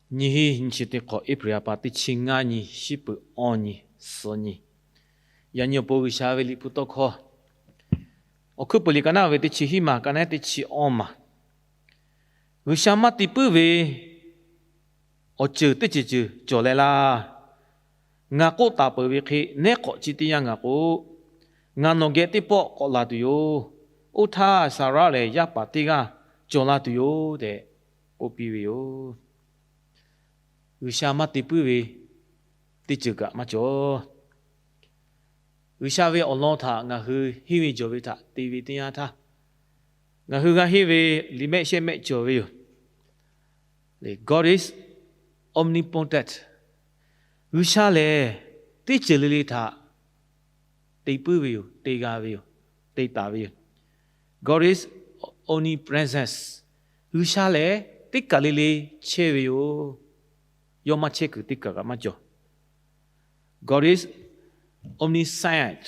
Nyiˇ hinˉ nyiˇ chi teˇ hk'awꞈ, April ha pa teˇ chi ngaˇ nyi, shiˉ peuˬ awˇ nyi, suhˍ nyi. Yaꞈ nyi awˬ pon G'uiˬsha ve liꞈ hpu tawˇ hkawˇ, Awˬ hkuiˉ peuˬ liꞈ ka naˉ ve teˇ chi hiˉ maˬ, ka naˉ teˇ chi awˇ maˬ. G'uiˬsha maˇ te puiˉ ve awˬ ceuˬ teˇ ceuˬ ceuˬ cawˬ leh laˇ. Ngaˬ k'oˆ taˍ peuˬ ve hk'e, nehˉ hk'awꞈ chi teˇ yanˇ ngaˬ k'o, ngaˬ nawˬ geh teˇ pawˆ k'awꞈ laˬ tuˬ yoˬ. Oˇ htaˇ Saˍraˆ lehˬ yaˇ paˍ teˇ g'aˇ cawˬ la tuˬ yoˬ tehꞈ k'oˆ piˇ ve yoˬ. G'uiˬsha maˇ te puiˉ ve teˇ ceuˬ kaꞈ maˇ cawˬ. G'uiˬsha ve awˬ lawn htaꞈ ngaˬ hui henˇ ve jawˬ ve htaꞈ te ve teˇ yanˇ htaˇ, ngaˬ hui g'a henˇ ve liꞈ mehˆ shehˆ mehˆ cawˬ ve yoˬ. God is omnipotent. G'uiˬsha lehˬ teˇ ceuˬ le le htaꞈ te puiˉ ve yoˬ, te g'a ve yoˬ, te taˍ ve yoˬ. God is omnipresence. G'uiˬsha lehˬ teˇ kaˬ le le chehˇ ve yoˬ. Yawˇ maˇ chehˇ kuiˬ teˇ kaˬ kaꞈ maˇ cawˬ. God is omniscient.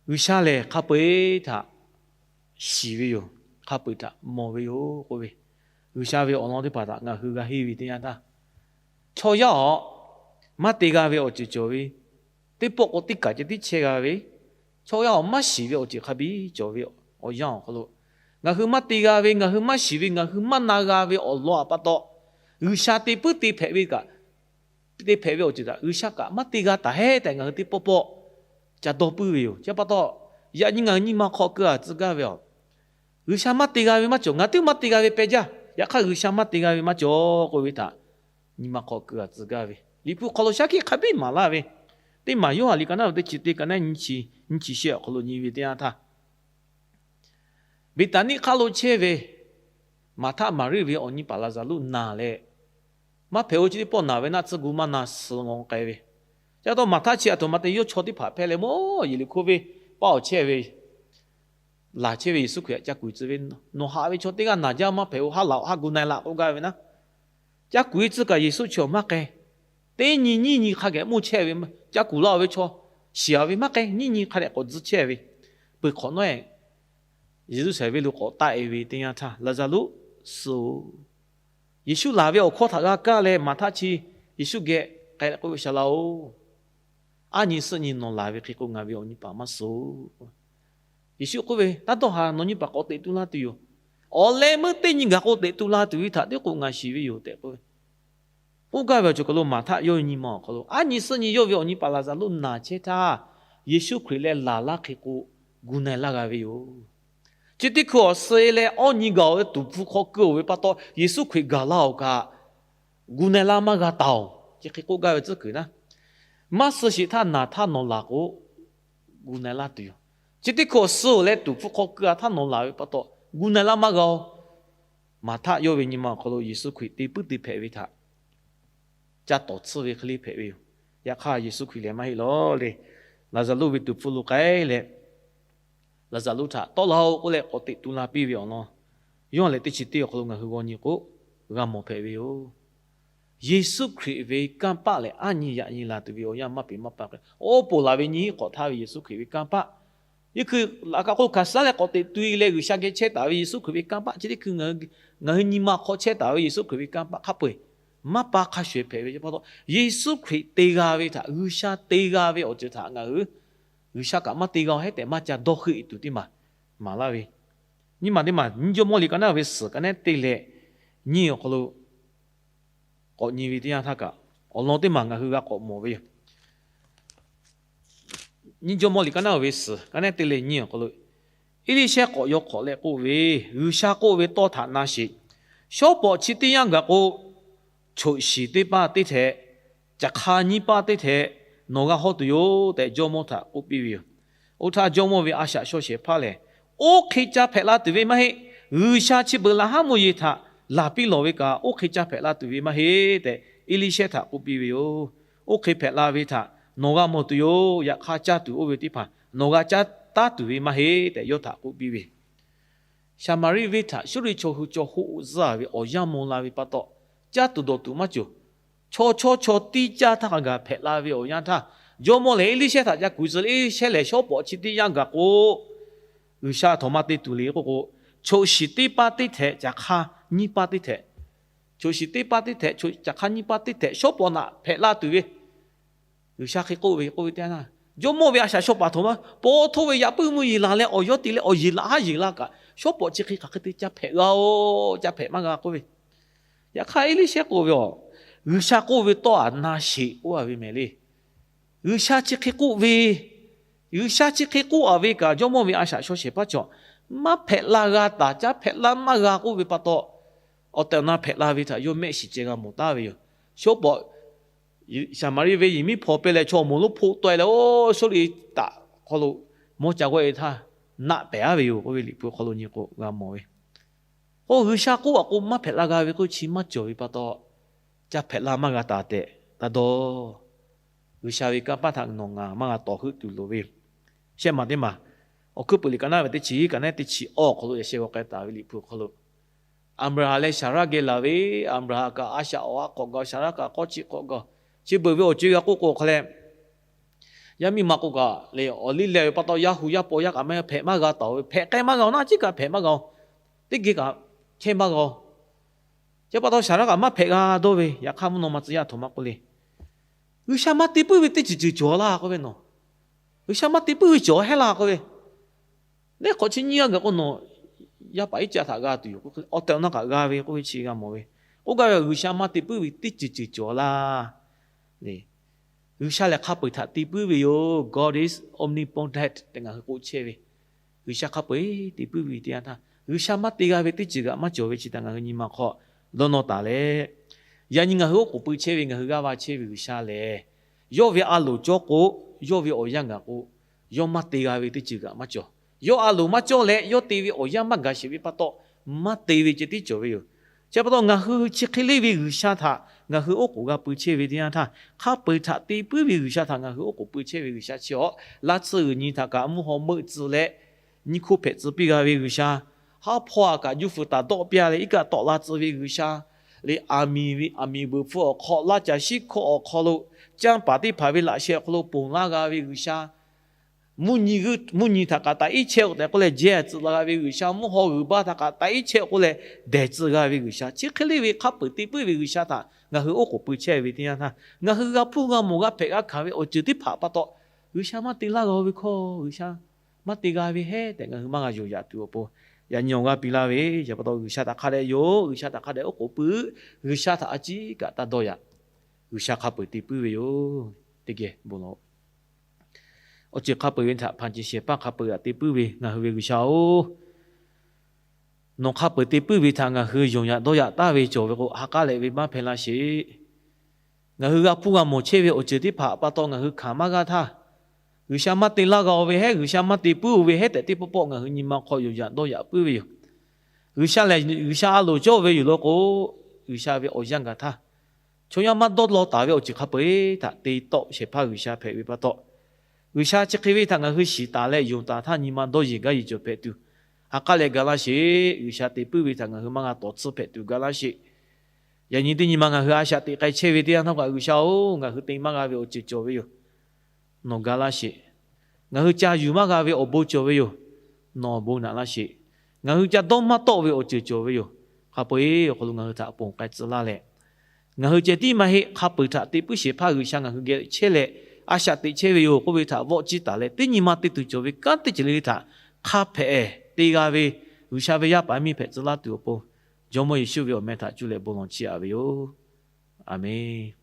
G'uiˬsha lehˬ hk'a peu-eˬ htaꞈ shiˍ ve yoˬ, hk'a peu-eˬ htaꞈ mawˬ ve yoˬ k'oˆ ve, G'uiˬsha ve awˬ lawn teˇ hpaˍ htaꞈ ngaˬ hui g'a henˇ ve teˇ yanˇ htaˇ, chaw yaˇ awˬ maˇ te g'a ve awˬ ceuˬ cawˬ ve, teˇ pawˆ k'o teˇ kaˬ ceh tiˉ chehˇ g'a ve, chaw yaˇ awˬ maˇ shiˍ ve awˬ ceuˬ hk'a biˇ cawˬ ve awˬ yanˇ awˬ hk'aw lo, ngaˬ hui maˇ te g'a ve, ngaˬ hui maˇ shiˍ ve, ngaˬ hui maˇ na g'a ve awˬ lawn aꞈ pa taw, G'uiˬsha te puiˉ te hpehꞈ ve kaꞈ, te hpehꞈ ve awˬ ceuˬ htaꞈ G'uiˬsha kaꞈ maˇ te g'a taˍ heˉ tehꞈ ngaˬ hui teˇ pawˆ pawˆ ca dawˇ puiˉ ve yoˬ. Chi pa taw, yaꞈ nyi ngaˬ hui nyi ma hk'aw keu a tcuh gaˇ ve a, G'uiˬsha maˇ te g'a ve maˇ cawˬ, ngaˬ teˇ maˇ te g'a ve peh jaˇ. Yaꞈ hk'aˇ G'uiˬsha maˇ te g'a ve maˇ cawˬ k'oˆ ve htaꞈ nyi ma hk'aw keu a tcuh gaˇ ve, Liꞈ hpu hk'aw lo shaˉ hkiˆ hk'a biˇ maˍ laˇ ve, teˇ maˬ Yoˇhanˬ liꞈ ka naˉ ve teˇ chi teˇ, ka naˉ nyiˇ chi, nyiˇ chi shehˆ awˬ hk'aw lo nyi ve teˇ yanˇ htaˇ, Beˍtaˍniˆ hk'aˆ lo chehˇ ve Maˍhtaˆ Maˍriˆ ve awˬ nyi paˍ Laˍzaˍruˆ naˬ leh, maˇ hpehꞈ-o, chi teˇ pawˆ naˬ ve naˆ tcuhˇ gu maˇ na suh ngaw k'ai ve. Chi pa taw Maˍhtaˆ chi aˬ htoꞈ ma te yawˇ chaw teˇ hpaˍ hpehˇ leh mawˇ yeˬ liꞈ hkoˇ ve paˇ awˬ chehˇ ve, laˬ chehˇ ve Yeˍsuˆ Hkriꞈ htaꞈ ca kuˬ tcuh ve, Nawˬ haꞈ ve chaw teˇ g'aˇ naˬ jaˇ, maˇ hpehꞈ-o, haˉ laˬ-oꞈ, haˉ gu na-e laꞈ k'oˆ gaˇ ve naˆ. Ca kuˬ-e tcuh kaꞈ Yeˍsuˆ chi awˬ maˇ k'ai. Teˇ nyi nyiˇ nyi hk'a geh mawˇ chehˇ ve, ca kuˬ laˇ-oˬ ve chaw shiˍ-a ve maˇ k'ai, nyiˇ nyi hk'a dehꞈ k'awꞈ tcuh chehˇ ve. Peuˬ hk'awꞈ nawˉ-e Yeˍruˆsaˍlehnˍ venˇ lo k'awꞈ taˆ-e ve teˇ yanˇ htaˇ, Laˍzaˍruˆ suh-oˬ. Yeˍsuˆ laˬ ve awˬ hkawˇ htaꞈ g'a kaˇ leh Maˍhtaˆ chi Yeˍsuˆ geh k'ai leh k'oˆ ve, Saˍ laꞈ-oˬ, aˉ nyi suhˆ nyi nawˬ laˬ ve hk'e k'o ngaˬ ve awˬ nyi paˍ maˇ suh-oˬ. Yeˍsuˆ k'oˆ ve, Taˇ dawˇ haˍ, nawˬ nyi paˍ k'awꞈ teꞈ tu la tuˬ yoˬ. Awˬ leh meuˇ teˇ nyi gaˬ k'o teꞈ tu la tuˬ ve htaꞈ teˇ k'o ngaˬ shiˍ ve yoˬ tehꞈ k'oˆ ve. K'oˆ gaˇ ve awˬ ceuˬ kaˬ lo Maˍhtaˆ yawˇ ve nyi ma awˬ hk'aw lo aˉ nyi suhˆ nyi yawˇ ve awˬ nyi paˍ Laˍzaˍruˆ naˬ chehˇ htaˇ, Yeˍsuˆ Hkriꞈ leh laˬ laˇ hk'e k'o gu na-e laˇ g'a ve yoˬ. Chi teˇ hkui awˬ suh-e leh awˇ nyi gaˬ-oˬ ve tuˍ hpfuh hk'aw keu-oˬ ve pa taw, Yeˍsuˆ Hkriꞈ gaˬ laˇ-oˬ kaꞈ, gu na-e laˇ maˇ g'a taˍ-oˬ. Chi hk'e k'oˆ gaˇ ve tcuhˉ kuiˬ naˉ, maˇ suh sheˍ htaˇ naˬ htaˇ nawˬ laˬ k'o gu na-e laˇ tuˬ yoˬ. Chi teˇ hkui awˬ suh-oˬ leh tuˍ hpfuh hk'aw keu-a htaˇ nawˬ laˬ ve pa taw, gu na-e laˇ maˇ g'a-oˬ. Maˍhtaˆ yawˇ ve nyi ma awˬ hk'aw lo Yeˍsuˆ Hkriꞈ te puiˉ te hpehꞈ ve htaꞈ ca tawˍ tsuhˇ ve hk'e le hpehꞈ ve yoˬ. Yaꞈ hk'aˇ Yeˍsuˆ Hkriꞈ lehˬ maˇ heˆ lawˬ le. Laˍzaˍruˆ ve tuˍ hpfuh lo k'ai leh, Laˍzaˍruˆ htaꞈ tawˆ la-oˬ k'oˆ leh k'awꞈ teꞈ tu la piˇ ve awˬ lawn, Yoˇhanˬ lehˬ teˇ chi teˇ awˬ hk'aw lo ngaˬ hui g'aw nyi k'o, g'a mawˬ hpehꞈ ve yoˬ. Yeˍsuˆ Hkriꞈ ve kanˇ paˆ lehˬ, aˉ nyi yaꞈ nyi laˬ tuˬ ve awˬ yanˇ maˇ peꞈ maˇ pa k'o, awˉ poˍ laˬ ve nyi k'awꞈ htaˇ ve Yeˍsuˆ Hkriꞈ ve kanˇ paˆ, yeˇ hkui laꞈ ka k'oˆ hkanˍ suh leh k'awꞈ teꞈ tu-e leh G'uiˬsha geh chehˇ taˍ ve Yeˍsuˆ Hkriꞈ ve kanˇ paˆ, chi teˇ hkui ngaˬ hui nyi ma hk'aw chehˇ taˍ ve Yeˍsuˆ Hkriꞈ ve kanˇ paˆ hk'a peu-eˬ maˇ pa hk'a shuˍ-eˬ hpehꞈ ve pa taw, Yeˍsuˆ Hkriꞈ te g'a ve htaꞈ, G'uiˬsha te g'a ve awˬ ceuˬ htaꞈ ngaˬ hui G'uiˬsha kaꞈ maˇ te g'a-oˬ heˉ tehꞈ maˇ ca dawˇ heuˆ-e tuˬ teˇ maˬ maˍ laˇ ve. Nyiˇ maˬ teˇ maˬ Nyiˇ Jawˇmawˇ liꞈ ka naˉ ve suhˍ ka naˉ te leh nyiˇ awˬ hk'aw lo k'awꞈ nyi ve teˇ yanˇ htaˇ kaꞈ, awˬ lawn teˇ maˬ ngaˬ hui g'a k'awꞈ mawˬ ve yoˬ. Nyiˇ Jawˇmawˇ liꞈ ka naˉ ve suhˍ ka naˉ te leh nyiˇ awˬ hk'aw lo, Eˇliˇshehˇ k'awꞈ yaw hk'awꞈ leh k'oˆ ve, G'uiˬsha k'oˆ ve tawˇ htaꞈ na sheˍ. Shawˉ pawˍ chi teˇ yanˇ gaˬ k'o, choꞈ shiˍ teˇ paˇ teˇ htehꞈ, caˬ hk'a nyiˇ paˇ teˇ htehꞈ nawˬ g'a hawˇ tuˬ yoˬ tehꞈ, jawˇmawˇ htaꞈ k'oˆ piˇ ve yoˬ. Oˇ htaˇ jawˇmawˇ ve a shaꞈ shaw shehˍ hpaˇ lehˬ, Oˇ hk'e ca hpehꞈ la tuˬ ve maˇ heˆ. G'uiˬsha chi beuꞈ laꞈ haˉ mvuhˇ yeˬ htaꞈ laˬ piˇ lawˬ ve kaꞈ, oˇ hk'e ca hpehꞈ la tuˬ ve maˇ heˆ tehꞈ, Eˇliˇshehˇ htaꞈ k'oˆ piˇ ve yoˬ. Oˇ hk'e hpehꞈ la ve htaꞈ nawˬ g'a mawˬ tuˬ yoˬ. Yaꞈ hk'aˇ, caˇ tuˬ oˇ ve teˇ hpaˍ nawˬ g'a caˇ taˉ tuˬ ve maˇ heˆ tehꞈ, yawˇ htaꞈ k'oˆ piˇ ve Saˍmaˍriˆ venˇ htaꞈ Suˇriˆ chaw hui caw hoˆ zuhˆ-a ve awˬ yanˇ maw la ve pa taw, caˇ tuˬ dawˬ tuˬ maˇ cawˬ. Chaw chawˇ chaw tiˉ caˇ htaˇ hk'a gaˬ hpehꞈ la ve awˬ yanˇ htaˇ, jawˇmawˇ lehˬ Eˇliˇshehˇ htaꞈ ca kuˬ tcuh leh, Eˇliˇshehˇ lehˬ shawˉ pawˍ chi teˇ yanˇ gaˬ k'o, G'uiˬsha htaꞈ maˇ te tuˬ le k'oˆ k'o, choꞈ shiˍ teˇ paˇ teˇ htehꞈ, caˬ hk'a nyiˇ paˇ teˇ htehꞈ Choˬ shiˍ teˇ paˇ teˇ htehꞈ, choˬ caˬ hk'aˇ nyiˇ paˇ teˇ htehꞈ shawˉ pawˍ naꞈ hpehꞈ la tuˬ ve G'uiˬsha hk'e k'oˆ ve k'oˆ ve teˇ yanˇ, jawˇmawˇ ve a shaꞈ shaw paˍ htoꞈ ma pa taw ve yaꞈ puiˉ mvuhˇ yeˬ laˬ leh awˬ yawˇ te leh awˬ yeˬ laꞈ haˉ yeˬ la kaꞈ, shawˉ pawˍ chi hk'e hk'aˬ hk'e te ca hpehꞈ g'a-oˬ, ca hpehꞈ maˇ g'a k'oˆ ve. Yaꞈ hk'aˇ Eˇliˇshehˇ k'oˆ ve, Aˬ, G'uiˬsha k'oˆ ve tawˇ aꞈ na sheˍ k'oˆ a ve mehˍ le. G'uiˬsha chi hk'e k'oˆ ve, G'uiˬsha chi hk'e k'oˆ a ve kaꞈ, jawˇmawˇ ve a shaꞈ shaw shehˍ hpaˇ cawˬ maˇ hpehꞈ la g'a taˍ, ca hpehꞈ la maˇ g'a k'oˆ ve pa taw, awˬ tehˬ awˬ na hpehꞈ la ve htaꞈ yawˇ mehˆ shiˍ ceh g'a mawˬ taˍ ve yoˬ. Shawˉ pawˍ Saˍmaˍriˆ ve yehˬ miˉ hpaw pehˇ leh chaw awˬ moˍ lonˉ hpoˆ taweh leh, oˇ Sawˉluꞈ taꞈ hk'aw lo mawˇ ca g'awˆ e htaˇ, naˆ pehˍ aˉ ve yoˬ k'oˆ ve Liꞈ hpu hk'aw lo nyi k'o g'a mawˬ ve. K'o, G'uiˬsha k'oˆ a k'o maˇ hpehꞈ la g'a ve k'oˆ chi maˇ cawˬ ve pa taw, ca hpehꞈ la maˇ g'a taˍ tehꞈ taˇ dawˇ. G'uiˬsha ve kanˇ paˆ htaꞈ nawˬ ngaˬ maˇ g'a tawˍ heuˆ tuˬ loˍ ve. Shehˆ maˬ teˇ maˬ, Awˬ hkuiˉ puiˍ liꞈ ka naˉ ve teˇ chi hiˉ ka naˉ teˇ chi awˇ awˬ hk'aw lo yaꞈ sheh g'aw k'ai taˍ ve Liꞈ hpu awˬ hk'aw lo, Aˍbraˍhanˍ leh Saˍraˆ geh laˬ ve. Aˍbraˍhanˍ kaꞈ a shaꞈ awˬ ha k'awꞈ gaˬ, Saˍraˆ kaꞈ k'awˇ chi k'awꞈ gaˬ. Chi beuꞈ ve awˬ co e g'a k'oˆ k'o hk'a leh, yaˇ miˇ ma k'o kaꞈ lehˬ, awˬ liˇ leh ve pa taw yaˇ hu yaˇ paw yaˇ kaꞈ maˇ hpehꞈ maˇ g'a taˍ ve, hpehꞈ k'ai maˇ g'a-oˬ, naˆ ciˉ kaꞈ hpehꞈ maˇ g'a-oˬ, teˇ geh kaꞈ chehˇ maˇ g'a-oˬ. Chi pa taw Saˍraˆ kaꞈ maˇ hpehꞈ g'a dawˇ ve. Yaꞈ hk'aˇ mvuhˇ naw ma tcuh yaˇ htoꞈ ma k'oˆ le, G'uiˬsha maˇ te puiˉ ve teˇ ceuˬ ceuˬ cawˬ laˇ k'oˆ ve nawˬ. G'uiˬsha maˇ te puiˉ ve cawˬ hehˉ laˇ k'oˆ ve. Lehˬ hk'awꞈ chi nyiˇ g'aˇ gaˬ k'o nawˬ yaˇ paˍ iˉ caˆ htaꞈ g'a tuˬ yoˬ. Awˬ tehˬ awˬ na kaꞈ g'a ve k'oˆ ve chi g'a mawˬ ve. K'oˆ gaˇ ve, G'uiˬsha maˇ te puiˉ ve teˇ ceuˬ ceuˬ cawˬ laˇ. G'uiˬsha lehˬ hk'a peu-eˬ htaꞈ te puiˉ ve yoˬ. God is omnipotent tehꞈ ngaˬ hui k'oˆ chehˇ ve, G'uiˬsha hk'a peu-eˬ te puiˉ ve teˇ yanˇ htaˇ, G'uiˬsha maˇ te g'a ve teˇ ceuˬ g'aꞈ maˇ cawˬ ve chi htaꞈ ngaˬ hui nyi ma hk'aw dawˇ nawˇ taˍ leh, yaꞈ nyi ngaˬ hui oˉ k'oˍ pui chehˇ ve, ngaˬ hui g'aˇ va chehˇ ve G'uiˬsha lehˬ, yawˇ ve a loˍ cawˇ k'o, yawˇ ve awˬ yanˇ gaˬ k'o, yawˇ maˇ te g'a ve teˇ ceuˬ g'aꞈ maˇ cawˬ. Yawˇ a loˍ maˇ cawˇ leh yawˇ te ve awˬ yanˇ maˇ gaˬ sheˍ ve pa taw, maˇ te ve ceh tiˉ cawˬ ve yoˬ. Chi pa taw ngaˬ hui chi hk'e leˇ ve G'uiˬsha htaꞈ ngaˬ hui oˉ k'oˍ g'a pui chehˇ ve teˇ yanˇ htaˇ, hk'a peu-eˬ htaꞈ te puiˉ ve G'uiˬsha htaꞈ ngaˬ hui oˉ k'oˍ pui chehˇ ve G'uiˬsha chi awˬ, laˇ tsuhˇ g'uiˬ nyi htaꞈ kaꞈ mvuhˇ haw meuˆ tcuh leh, nyiˇ hkoˇ hpehꞈ tcuh piˇ g'a ve G'uiˬsha, haˉ hpawˇ a kaꞈ juˇ fuiˍ taˍ dawˆ piˇ a leh iˉ kaˆ tawˆ la tcuh ve G'uiˬsha, leh aˬ miˍ ve aˬ miˍ beuˬ hpfuh awˬ hk'aw, laˇ caˬ shiˉ hkawˇ awˬ hk'aw lo, canˇ paˍ teˇ hpaˍ ve laꞈ sheh awˬ hk'aw lo ponˬ laˇ g'a ve G'uiˬsha, mvuhˇ nyi htaꞈ kaꞈ taꞈ iˉ chehˇ-oˬ tehꞈ k'oˆ leh jehˇ tcuh la g'a ve G'uiˬsha, mvuhˇ haw g'uiˬ baˇ htaꞈ kaꞈ taꞈ iˉ chehˇ k'oˆ leh dehˬ tcuh g'a ve G'uiˬsha, chi hk'e leˇ ve hk'a peu-eˬ te puiˉ ve G'uiˬsha htaꞈ ngaˬ hui oˉ k'oˍ pui chehˇ ve teˇ yanˇ htaˇ, ngaˬ hui g'a hpuˇ g'a mawˬ g'a hpehꞈ g'a hkanˍ ve awˬ ceuˬ teˇ hpaˍ pa taw, G'uiˬsha maˇ te laˇ g'a-o ve hkawˇ, G'uiˬsha maˇ te g'a ve hehˉ tehꞈ ngaˬ hui maˇ g'a yonˍ yaꞈ tuˬ awˬ pon, yaꞈ nyi awˬ g'aˇ piˇ laˇ ve. Chi pa taw G'uiˬsha htaꞈ hk'a dehꞈ yonˍ, G'uiˬsha htaꞈ hk'a dehꞈ oˉ k'oˍ pui, G'uiˬsha htaꞈ a ciˉ kaꞈ taˇ dawˇ yaꞈ. G'uiˬsha hk'a peu-eˬ te puiˉ ve yoˬ. Teˇ geh bon lawˬ. Awˬ ceuˬ hk'a peu-eˬ ve htaꞈ hpanˍ ceˬ shehˍ hpaˇ hk'a peu-eˬ htaꞈ te puiˉ ve ngaˬ hui ve G'uiˬsha-oˬ, nawˬ hk'a peu-eˬ te puiˉ ve htaꞈ ngaˬ hui yonˍ yaꞈ dawˇ yaꞈ taˍ ve cawˬ ve k'o, ha k'aˉ leh ve maˇ hpehˇ laˇ sheˍ. Ngaˬ hui g'a hpuˇ g'a mawˬ chehˇ ve awˬ ceuˬ teˇ hpaˍ pa taw ngaˬ hui hkanˍ maˇ g'aˇ htaˇ, G'uiˬsha maˇ te laˇ g'a-o ve hehˉ, G'uiˬsha maˇ te puiˉ-o ve hehˉ tehꞈ teˇ pawˆ pawˆ ngaˬ hui nyi ma hk'aw yonˍ yaꞈ dawˇ yaꞈ puiˉ ve yoˬ. G'uiˬsha lehˬ, G'uiˬsha a loˍ cawˇ ve yoˬ law k'o, G'uiˬsha ve awˬ yanˇ gaˬ htaˇ, chaw yaˇ maˇ dawˇ law taˍ ve awˬ ceuˬ hk'a peu-eˬ htaꞈ te tawˆ shehˍ hpaˇ G'uiˬsha hpehꞈ ve pa taw, G'uiˬsha chi hk'e ve htaꞈ ngaˬ hui shiˍ taˍ leh yonˍ taˍ htaˇ nyi ma dawˇ yeˬ gaˇ yeˬ cawˬ hpehꞈ tuˬ, ha k'aˉ leh ga laˇ sheˍ. G'uiˬsha te puiˉ ve htaꞈ ngaˬ hui maˇ g'a tawˍ tsuhˇ hpehꞈ tuˬ ga laˇ sheˍ. Yaꞈ nyi teˇ nyi ma ngaˬ hui a shaꞈ teꞈ k'ai chehˇ ve teˇ yanˇ htaˇ kaꞈ, G'uiˬsha-oˬ, ngaˬ hui te maˇ g'a ve awˬ ceuˬ cawˬ ve yoˬ. Nawˬ ga laˇ sheˍ. Ngaˬ hui ca yuˬ maˇ g'a ve awˬ bon cawˬ ve yoˬ. Nawˬ awˬ bon naꞈ laˇ sheˍ. Ngaˬ hui ca dawˇ maˇ tawˆ ve awˬ ceuˬ cawˬ ve yoˬ. Hk'a peu-eˬ awˬ hk'aw lo ngaˬ hui htaꞈ ponˬ k'ai tcuh laˇ leh, ngaˬ hui ceh tiˉ maˇ heˆ, hk'a peu-eˬ htaꞈ te puiˉ shehˍ hpaˇ G'uiˬsha ngaˬ hui geh chehˇ leh, a shaꞈ teꞈ chehˇ ve yoˬ k'oˆ ve htaꞈ vawˆ ciˇ taˍ leh, teˇ nyi ma te tuˬ cawˬ ve kanˉ teˇ ceuˬ le le htaꞈ hk'a hpehꞈ te g'a ve G'uiˬsha ve yaˇ paˍ miˇ hpehꞈ tcuh laˇ tuˬ awˬ pon, Jawˇmawˇ Yeˍsuˆ ve awˬ meh htaꞈ cuˇ leh bon lawˬ chiˇ aꞈ ve yoˬ. Aˬmenˍ.